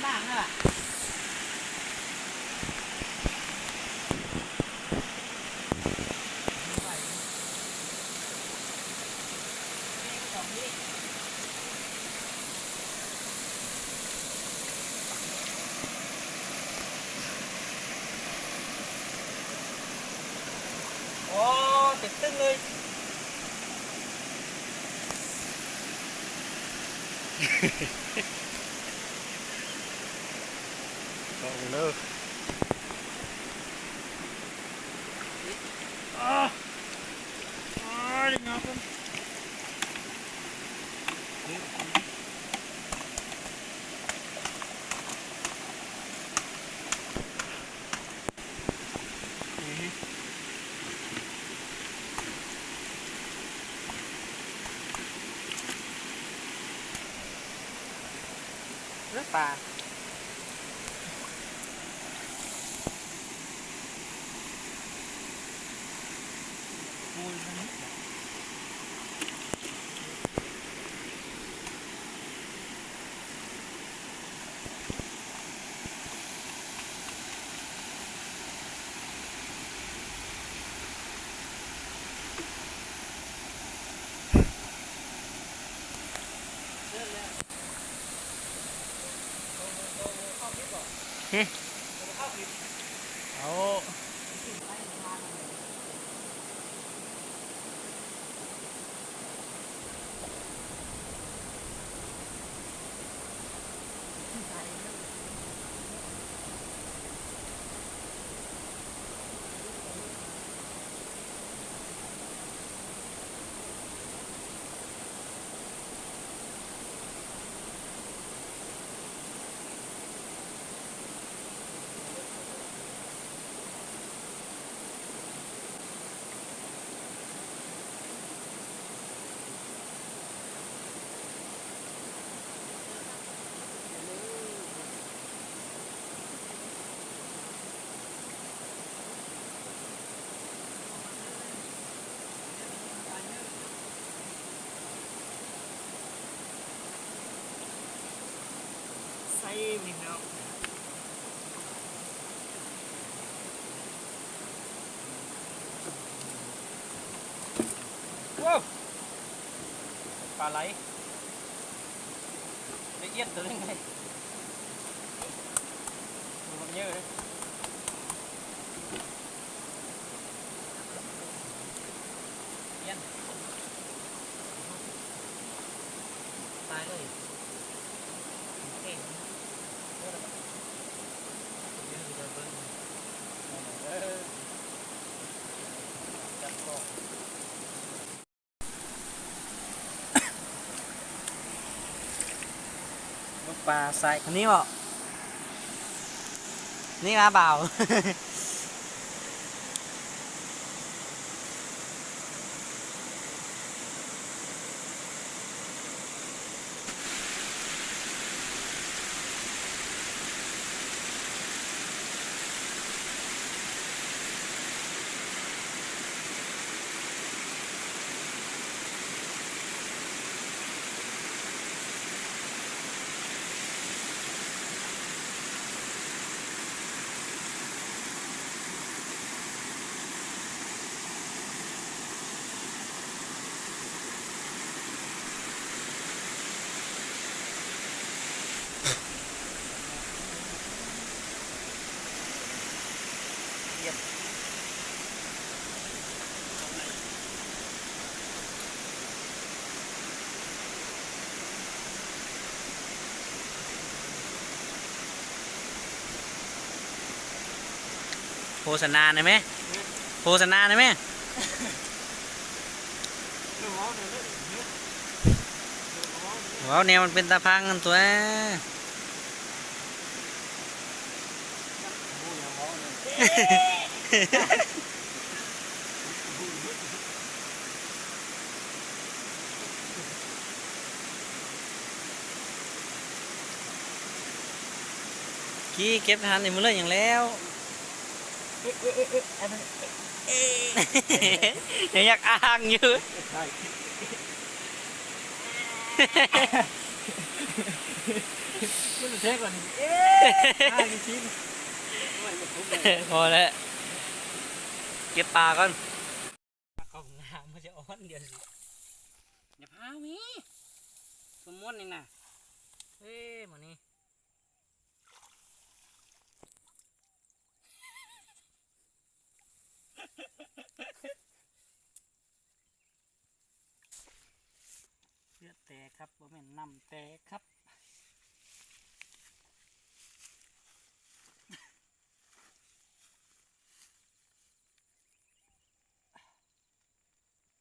ບ້າງແລ້ວລະ. ໂອ້ ເຕັມຕຶ້ງເລີຍ. ເຂົ້າເດີ. ອາ ໂອ້ຍ ງາມ. ເອີ ປາ. ຫຶ ເອົາ. ໃສ່ເນາະ. ວ້າວ ປາໄຫຼ ລະອຽດຕົວໜຶ່ງເລີຍ ໂອ້ ບັກເຍີະເດ້. ປ່ຽນ ຕາຍເລີຍ. ປາໃສ່ ອັນນີ້ບໍ່? ນີ້ມາບ່າວ. ໂຄສະນາໄດ້ໄໝ? ໂຄສະນາໄດ້ໄໝ? ເວົ້າແນວມັນເປັນຕາຟັງຫັ້ນຕົວະ. ກີ້ເກັບທັນນີ້ ມື້ເລີຍຫຍັງແລ້ວ. ຍັງຢາກອ້າງຢູ່. ມັນແທກກ່ອນນີ້ ເອີ ຫ້ານາທີ ພໍແລ້ວ ເກັບປາກ່ອນ ເຂົ້າງາມ ມັນຈະອ່ອນ ດຽວຊິ ຢ່າພາວມີ ສົມມຸດນີ້ນະ ເອີ ໝໍນີ້ ເລືອດແຕກຄັບ ບໍ່ແມ່ນນ້ຳແຕກຄັບ.